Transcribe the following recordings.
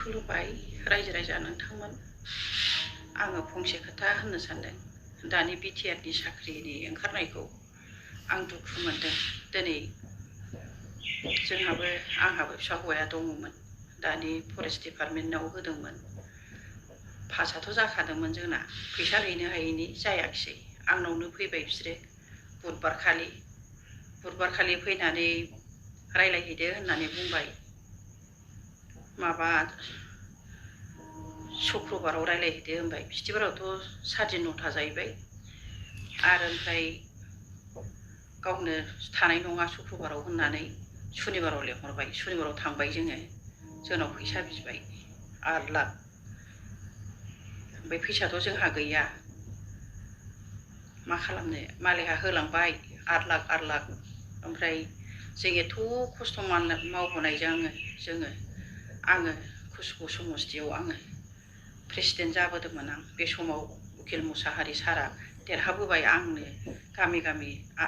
खुलुमबाय रायजो राजा नोंथांमोन। आङो फंसे खोथा होननो सानदों। दानि बिटिआरनि साख्रिनि ओंखारनायखौ आं दुखु मोनदों। दिनै आंहाबो फिसा हौवाया दङमोन। दानि फरेस्ट डिपार्टमेन्टआव होदोंमोन। पासआथ' जाखादोंमोन जोंना। फैसा हैनो हायैनि जायाखिसै। आंनावनो फैबाय बिसोरो बुधबारखालि फैनानै रायलायहैदो होननानै बुंबाय। माबा शुक्रबाराव रायलायहैदो होनबाय। बिस्थिबारावथ' 9:30 जाहैबाय। आरो ओमफ्राय गावनो थानाय नङा शुक्रबाराव होननानै सुनिबाराव लेंहरबाय। सुनिबाराव थांबाय जोङो। जोंनाव फैसा बिबाय 8 लाख। ओमफ्राय फैसाथ' जोंहा गैया। मा खालामनो? मालायहा होलांबाय 8 लाख। ओमफ्राय जों एथ' खस्थ' मावबोनायजों आङो कुसुगाव समस्तियाव आङो प्रेसिडेन्ट जाबोदोंमोन। आं बे समाव उकिल मुसाहारि सारा देरहाबोबाय। आंनो गामि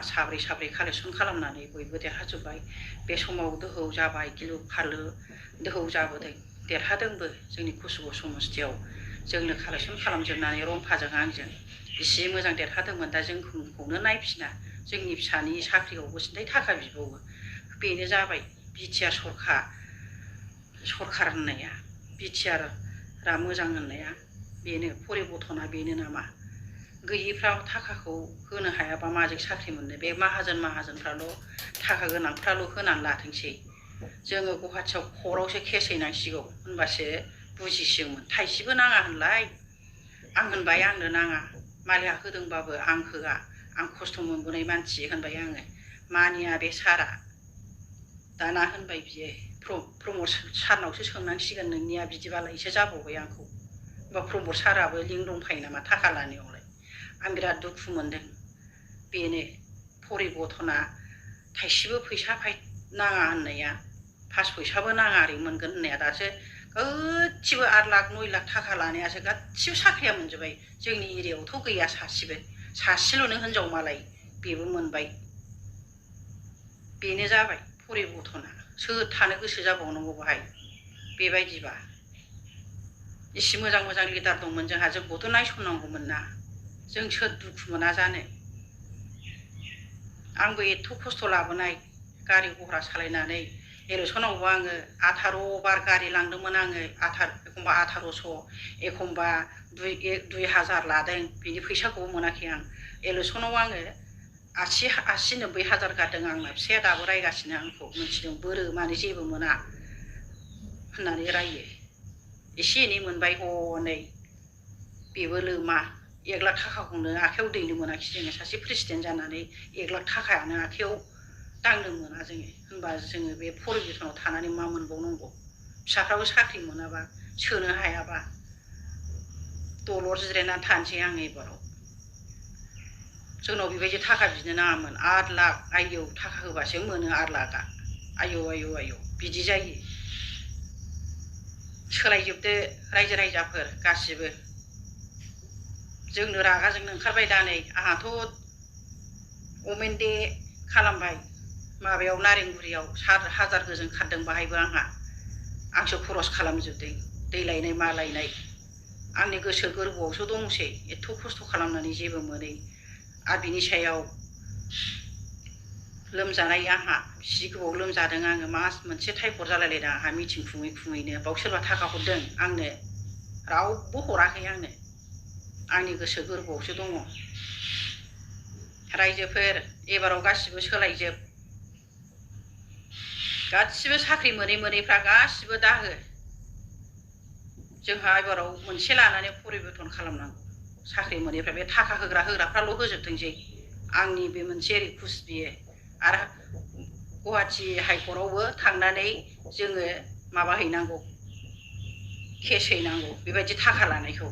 साब्रै कालेकसन खालामनानै बयबो देरहाजोब्बाय। बे समाव दोहौ जाबाय, गिलु फालु दोहौ जाबोदों। देरहादोंबो जोंनि कुसुगाव समस्तियाव। जोंनो कालेकसन खालामजोबनानै रम्फाजों आंजों इसे मोजां देरहादोंमोन। दा जोंखौनो नायफिना। जोंनि फिसानि साख्रियावबो सिन्थाय थाखा बिबावो। बेनो जाबाय बिटिआर सरखार होननाया। बिटिआरआ मोजां होननाया बेनो, परिबर्तना बेनो नामा? गैयिफ्रा थाखाखौ होनो हायाबा माजों साख्रि मोननो? बे माहाजोनफ्राल' थाखा गोनांफ्राल' होनानै लाथोंसै। जोङो गुवाहाटियाव कर्टआवसो केस हैनांसिगौ, होनबासो बुजिसिगौमोन। थाइसेबो नाङा होनलाय। आं होनबाय आंनो नाङा। मालाया होदोंबाबो आं होआ। आं खस्थ' मोनबोनाय मानसि होनबाय आङो। मानिया बे सारा। दाना होनबाय बियो, प्रमद सारनावसो सोंनांसिगोन नोंनिया बिदिबालायसो जाबावबाय आंखौ। होमबा प्रमद साराबो लिंक दंखायो नामा थाखा लानायावलाय? आं बिराद दुखु मोनदों। बेनो परिबर्तना थाइसेबो फैसा नाङा होननाया, 5 फैसाबो नाङा ओरै मोनगोन होननाया दासो गासिबो 8 लाख 9 लाख थाखा लानायासो गासिबो साख्रिया मोनजोब्बाय। जोंनि एरियायावथ' गैया सासेबो। सासेल'नो हिनजाव मालाय, बेबो मोनबाय। बेनो जाबाय परिबर्तना। सोर थानो गोसो जाबावनांगौ बाहाय? बेबायदिबा इसे मोजां लिडार दंमोन जोंहा। जोंखौथ' नायसननांगौमोन ना। जों सोर दुखु मोना जानो? आंबो एथ' खस्थ' लाबोनाय, गारि घरा सालायनानै इलेक्सनावबो आङो 18 बार गारि लांदोंमोन आङो। एखमबा 1800, एखमबा 2000 लादों। बिनि फैसाखौबो मोनाखै आं। इलेक्सनाव आङो 80-90 हाजार गारदों। आंना फिसाया दाबो रायगासिनो आंखौ। मिथिदों बोरो मानो जेबो मोना होननानै रायो। एसे एनै मोनबाय हनै, बेबो लोमा। 1 लाख थाखाखौनो आखाइयाव दैनो मोनाखिसै जोङो। सासे प्रेसिडेन्ट जानानै 1 लाख थाखायानो आखाइयाव दांनो मोना जोङो। होनबा जोङो बे परिबर्तनाव थानानै मा मोनबावनांगौ? फिसाफ्राबो साख्रि मोनाबा, सोनो हायाबा दलर जिरायनानै थानोसै आं एबाराव। जोंनाव बेबायदि थाखा बिनो नाङामोन। 8 लाख आयौ थाखा होबासो मोनो 8 लाखआ। आयौ बिदि जायो। सोलायजोबदो रायजो राजाफोर गासिबो। जोंनो रागा जोंनो ओंखारबाय दा नै। आंहाथ' अमेन डे खालामबाय माबायाव नारेंगुरियाव। 7 हाजार गोजों खारदों बाहायबो आंहा। आंसो खरस खालामजोबदों। दै लायनाय मा लायनाय। आंनि गोसो गोरबोआवसो दंसै एथ' खस्थ' खालामनानै जेबो मोनै। आरो बिनि सायाव लोमजानाय आंहा जि गोबाव लोमजादों आङो। मास मोनसे टाइफड जालायलायदों आंहा मिटिं खुङै। बाव सोरबा थाखा हरदों आंनो? रावबो हराखै आंनो। आंनि गोसो गोरबोआवसो दङ। रायजोफोर एबाराव गासिबो सोलायजोब। गासिबो साख्रि मोनैफ्रा गासिबो दाहो। जोंहा एबाराव मोनसे लानानै परिबर्तन खालामनांगौ। साख्रि मोनैफ्रा बे थाखा होग्राफ्राल' होजोबथोंसै। आंनि बे मोनसे रिकुवेस्ट बियो। आरो गुवाहाटि हाइकर्टआवबो थांनानै जोङो माबा हैनांगौ, केस हैनांगौ बेबायदि थाखा लानायखौ।